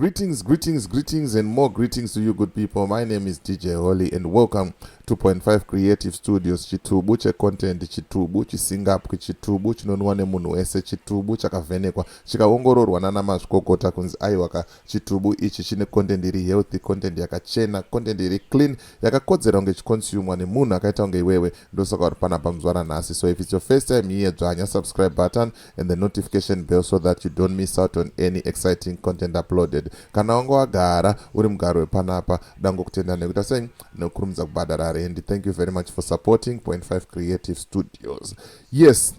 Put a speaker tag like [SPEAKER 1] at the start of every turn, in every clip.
[SPEAKER 1] Greetings, greetings, greetings, and more greetings to you, good people. My name is DJ Holly, and welcome to 2.5 Creative Studios. Chitubu checontent, chitubu chisingapwi, chitubu chinonwa nemunhu wese, chitubu chakavhenekwa chikaongororwa nana mazvikokota kunzi aiwaka, chitubu ichi chine content iri healthy, content yakachena, content iri clean, yakakodzera kunge chiconsumwa nemunhu akaita kunge iwewe. Ndosaka uri panapa muzuva ranhasi. So if it's your first time here, dzvanya subscribe button and the notification bell so that you don't miss out on any exciting content uploaded. Kana wanga wagara uri mugaro wepanapa, dangokutenda nekuita sei, nekukurumidza kubhadhara rendi. Thank you very much for supporting 5 Creative Studios. Yes,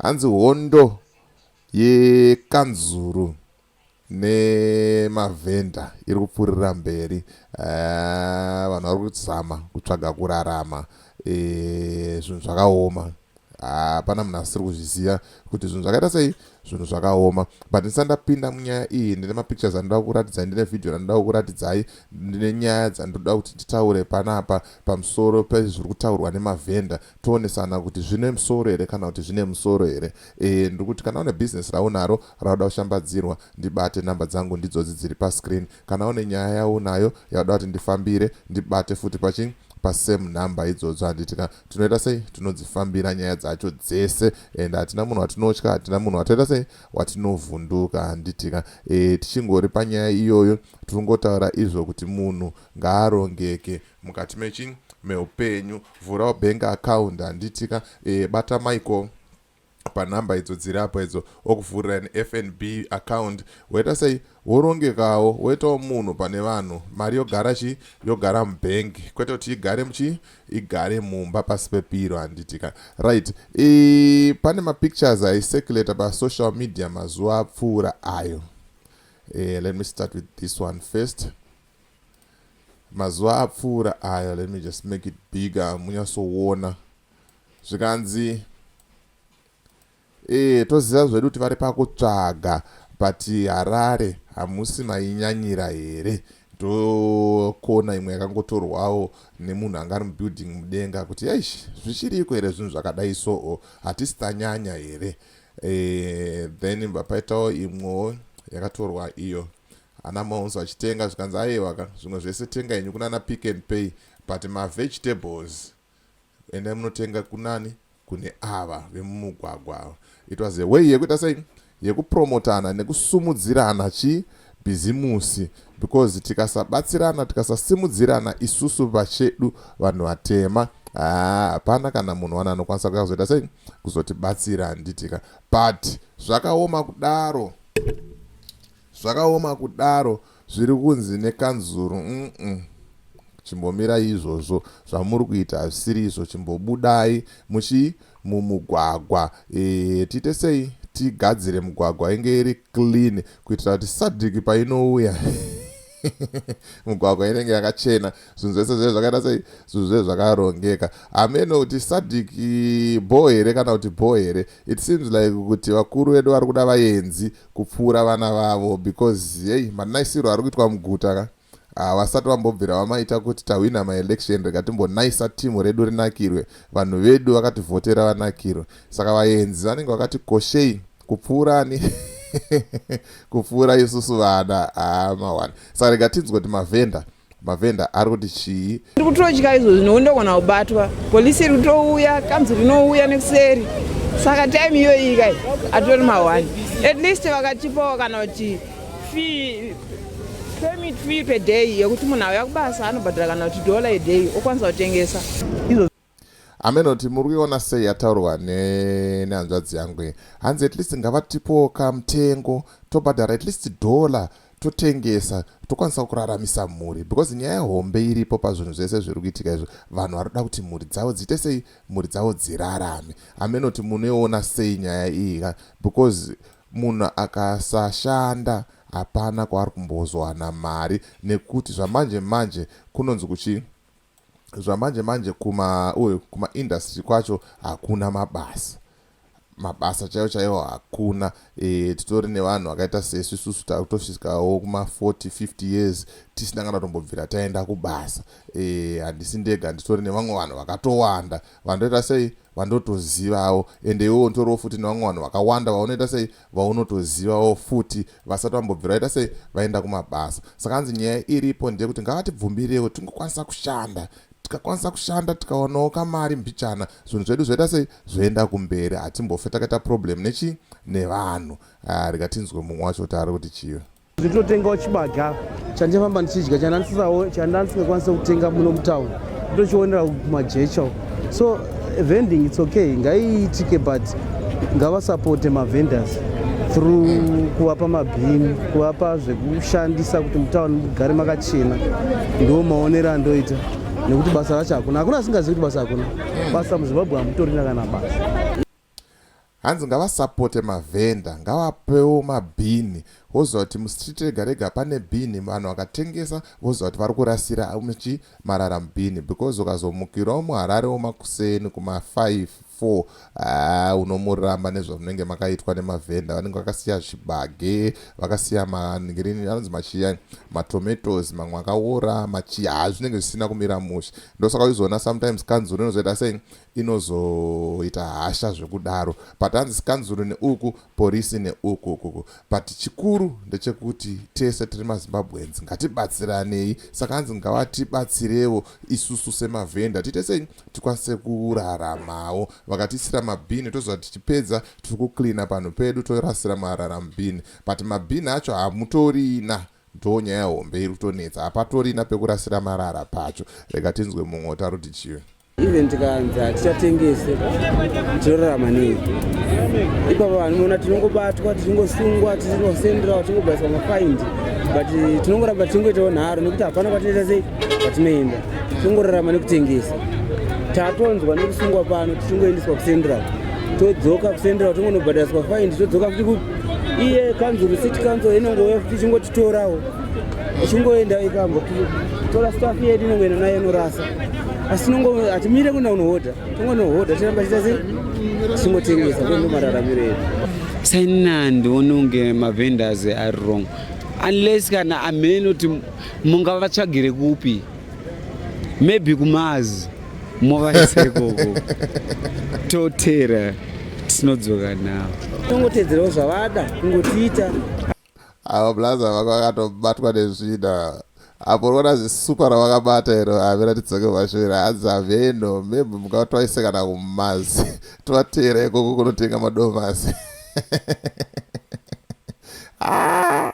[SPEAKER 1] hanzi hondo yekanzuru nemavhenda iri kupfuurira mberi. Vanhu vari kuzama kutsvaga kurarama. Zvinhu zvakaoma, hapana munhu asiri kuzviziva kuti zvinhu zvakaita sei, zvinhu zvakaoma. But ndisati ndapinda munyaya iyi, ndine mapictures andinoda kukuratidzai, ndine vhidhiyo randinoda kukuratidzai, ndine nyaya dzandinoda kuti titaure panapa pamusoro pezviri kutaurwa nemavhenda, toonesana kuti zvine musoro here kana kuti zvine musoro here. Ndiri kuti kana une bhizinesi raunaro rauda kushambadzirwa, ndibate. Namba dzangu ndidzodzi dziri pascreen. Kana une nyaya yaunayo yauda kuti ndifambire, ndibate futi pachi pasame number idzodzo, handitika? Tinoita sei? Tinodzifambira nyaya dzacho dzese, and hatina munhu watinotya, hatina munhu watoita sei, watinovhunduka, handitika? Tichingori panyaya iyoyo, tiringotaura izvo kuti munhu ngaarongeke mukati mechi meupenyu. Vhurawo bank account, handitika? Bata Michael panhamba idzo dziri apo idzo, okuvhurira neFNB account, woita sei, worongekawo, woitawo munhu pane vanhu. Mari yogara chi yogara mubhengi, kwete kuti igare muchi igare mumba pasi pepiro, handitika? Right. Pane mapictures aicirculata pasocial media mazuva apfuura ayo. Let me start with this one first. Mazuva apfuura ayo, let me just make it bigger munyatsoona. Zvikanzi toziva zvedu kuti vari pakutsvaga, but Harare hamusi mainyanyira here? Ndokona imwe yakangotorwawo nemunhu anga ari mubuilding mudenga kuti eish, zvichiriko here zvinhu zvakadai? So hatisi tanyanya here? Then paitawo imwewo yakatorwa iyo ana mons vachitenga, zvikanzi aiwa, zvimwe zvese tenga henyu kunana Pick and Pay, but mavegetables endai munotenga kunani? Kune ava vemumugwagwa. It was a way yekuita sei, yekupromotana nekusumudzirana chi bhizimusi, because tikasabatsirana, tikasasimudzirana isusu pachedu vanhu vatema, hapana kana munhu wana anokwanisa kuzoita sei, kuzotibatsira, handitika? But zvakaoma kudaro, zvakaoma kudaro, zviri kunzi nekanzuru, Chimbomirai izvozvo zvamuri kuita, hazvisiri izvo. Chimbobudai muchi mumugwagwa. Tiite sei, tigadzire mugwagwa inge iri clean, kuitira kuti SADC painouya, mugwagwa inenge yakachena, zvinhu zvese zve zvakaita sei, zvinhu zve zvakarongeka. Hameno kuti SADC bho here kana kuti bho here. It seems like kuti vakuru vedu vari kuda vaenzi kupfuura vana vavo, because hey, manaisiro ari kuitwa muguta ka, havasati vambobvira vamaita kuti tahwina maelection, rega timbonaisa timu redu rinakirwe, vanhu vedu vakativhotera vanakirwe. Saka vaenzi vanenge vakati koshei kupfuurani, kupfuura isusu vana hama1. Saka rega tinzwe kuti mavhenda ari kuti chii.
[SPEAKER 2] Ndiri kutotya izvozvi nokuti ndogona kubatwa. Polisi iri kutouya, kanzuru inouya nekuseri, saka time iyoyi kai atori ma1. At least vakatipawo kana kuti fee, permit fee per day, yekuti munhu auya kubasa anobhadhara kana kuti dollar a day, okwanisa kutengesa
[SPEAKER 1] izvo. Amenoti muri kuiona sei yataurwa nehanzvadzi yangu? Hanzi at least ngavatipowo kamutengo, tobhadhara at least dollar, totengesa, tokwanisa kuraramisa mhuri, because nyaya hombe iripo pazvinhu zvese zviri kuitika izvo, vanhu vari kuda kuti mhuri dzavo dziite sei, mhuri dzavo dzirarame. Amenoti munoiona sei nyaya iyi ka? Because munhu akasashanda hapana kwaari kumbozowana mari, nekuti zvamanje manje kunonzi kuchi zvamanje manje kuma uyu kumaindustry kwacho hakuna mabasa, mabasa chaiwo chaiwo hakuna. Titori nevanhu vakaita sesu isusu takutosvikawo kuma40 50 years tisina kana kutombobvira taenda kubasa. Handisi ndega, nditori nevamwe vanhu vakatowanda vandoita sei, vandotozivawo ende iwewo unotoriwo futi nevamwe vanhu vakawanda vaunoita sei vaunotozivawo futi vasati vambobvira vaita sei vaenda kumabasa saka hanzi nyaya iripo ndeyekuti ngavatibvumirewo tingokwanisa kushanda tikakwanisa kushanda tikawanawo kamari mbichana zvinhu zvedu zvoita sei zvoenda kumberi hatimbofe takaita problem nechi nevanhu ah, rega tinzwe mumwe wacho kuti ari kuti chiyo
[SPEAKER 3] Ndinotengawo chibage apa chandichafamba ndichidya chandandisingakwanise kutenga muno mutown ndochionera kumajecha uko. So vending it's okay ngaiitike but ngavasapote mavendors through kuvapa mabhini kuvapa zvekushandisa kuti mutown mugare makachena ndo maonero andoita nekuti basa racho hakuna hakuna asingazivi kuti basa hakuna basa muzimbabwe hamutorina kana basa.
[SPEAKER 1] Hanzi ngavasapote mavhenda ngavapewo mabhini woziva kuti mustreet rega rega pane bhini vanhu vakatengesa voziva kuti vari kurasira chi marara mubhini because ukazomukirawo muharare womakuseni kuma 5 4 haa unomuramba nezvamunenge makaitwa nemavhenda vanenge vakasiya zvibage vakasiya mangirini anonzi machiya matomatoes mamwe akaora machiya haa zvinenge zvisina kumira mushe ndosaka uchizoona sometimes kanzuru inozoita sei inozoita hasha zvekudaro but hanzi kanzuru neuku porisi neuku ukuku but chikuru ndechekuti tese tiri mazimbabweans ngatibatsiranei saka hanzi ngavatibatsirewo isusu semavhenda tiite sei tikwanise kuraramawo vakatiisira mabhini toziva tichipedza tiri kucleana panhu pedu torasira marara mubhini but mabhini acho hamutorina Ndonyaya hombe iri kutonetsa hapatorina pekurasira marara pacho rega tinzwe mumwe utaruti chiwe.
[SPEAKER 3] Even tikanzi hatichatengese tinorarama nei ipapa vanhu muona tinongobatwa tichingosungwa tichingosendera tichingobhaiswa mafaindi but tinongoramba tichingoitawo nharo nekuti hapana kwatinoita sei kwatinoenda tinongorarama nekutengesa tatonzwa nekusungwa pano tichingoendeswa kusendera todzoka kusendera tongonobhadhariswa faindi todzoka futi kupi iye kanzuru city council inongouya futi ichingotitorawo ichingoenda ikambotora staff yedu inongoenda nayo inorasa asi tinongo hatimire kuenda kunohodha tongonohodha tiramba tiita sei tichingotengesa ndondo mararamiro edu
[SPEAKER 4] saina ndione kunge mavendors ari wrong unless kana amene kuti mungavatsvagire kupi maybe kumazi movaisa ikoko totera tinodzoka nawo
[SPEAKER 3] tongotedzerawo zvavada kungotiita
[SPEAKER 1] ava blaza vako vakatobatwa nezvina apo unoona zisupa ravakabata iro amira tidzoke mashure hanzi hameno maybe mungatovaise kana kumazi tovateera ikoko kunotenga madomasi ah,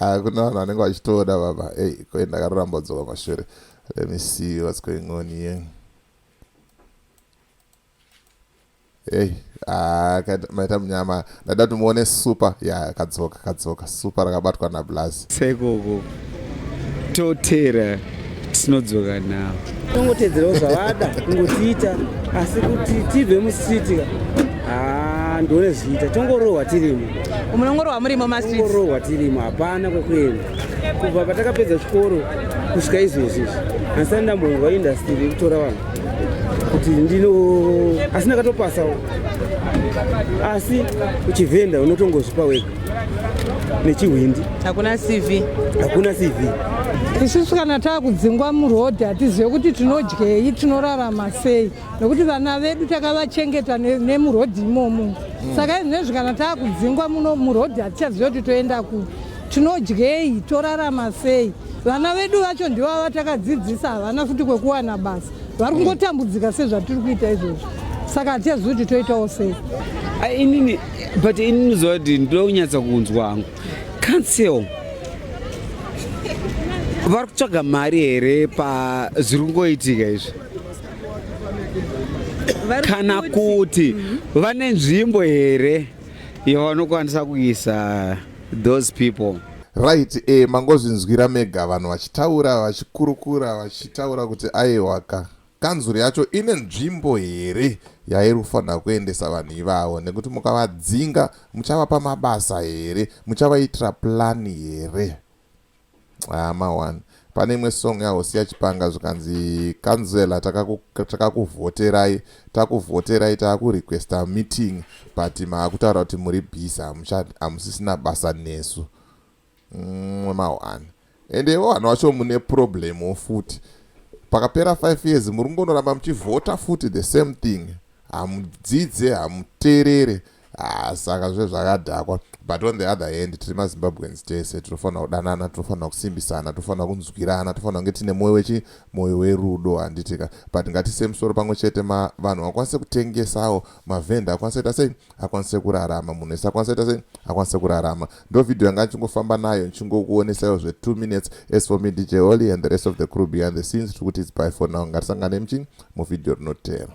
[SPEAKER 1] ah, kuna vanhu vanenge vachitoona baba ei koi ndakaroramba kudzoka mashure let me see what's going on here Hey, ah, maita munyama ndada kuti muone super ya kadzoka kadzoka super rakabatwa nablaz
[SPEAKER 4] sekoko totera tinodzoka nawo
[SPEAKER 3] tongotedzerawo zvavada kungotiita asi kuti tibve mustreet ka haa ndione zviita tongorohwa tirimo
[SPEAKER 2] munongorohwa murimo mastreet
[SPEAKER 3] tongorohwa tirimo hapana kwekuenda kubva patakapedza chikoro kusvika izvezvi izvi handisati ndambonzwa industry yekutora vanhu kuti ndino asi ndakatopasawo asi uchivhenda unotongozvipa wega nechihwindi
[SPEAKER 2] hakuna cv
[SPEAKER 3] hakuna cv
[SPEAKER 5] isusu kana taakudzingwa murodhi hatizive kuti tinodyei tinorarama sei nekuti vana vedu takavachengeta nemurodhi imomo saka izvinezvi kana taakudzingwa muno murodhi hatichazive kuti toenda kupi tinodyei torarama sei vana vedu vacho ndivo vatakadzidzisa havana futi kwekuwana basa vari kungotambudzika sezvatiri kuita izvozvo saka hatichazivi kuti toitawo sei
[SPEAKER 4] inini but inini zuva kuti ndoda kunyatsa kunzwa hangu council vari kutsvaga mari here pazviri kungoitika izvi kana kuti vane nzvimbo here yavanokwanisa kuisa those people
[SPEAKER 1] right e mangozvinzwira mega vanhu vachitaura vachikurukura vachitaura kuti aiwaka kanzuru yacho ine nzvimbo here yairi kufanira kuendesa vanhu ivavo nekuti mukavadzinga muchavapa mabasa here muchavaitira plani here hama one pane imwe song yahosiya chipanga zvikanzi kanzela takakuvhoterai takuvhoterai taakurequesta meeting but maakutaura kuti muri busy hamusisina basa nesu ma1 ende ivo vanhu vacho mune problemo futi pakapera 5 years muri kungonoramba muchivhota futi the same thing. Hamudzidze, hamuteerere. Ah, saka zve zvakadhakwa. But on the other hand, tiri maZimbabweans tese, tinofanira kudanana, tinofanira kusimbisana, tofanira kunzwirana, tofanira kunge tine mwoyo wechi mwoyo werudo, handitika? But ngatise musoro pamwe chete, vanhu vakwanise kutengesawo, mavhenda akwanise kuita sei, akwanise kurarama, munhu wese akwanise kuita sei, akwanise kurarama. Ndo vhidhiyo yanga ndichingofamba nayo, ndichingokuonesaiwo zve2 minutes. As for me, DJ Holly, and the rest of the crew behind the scenes, tiri kuti it's bye for now. Ngatisangane muchi muvhidhiyo rinotera.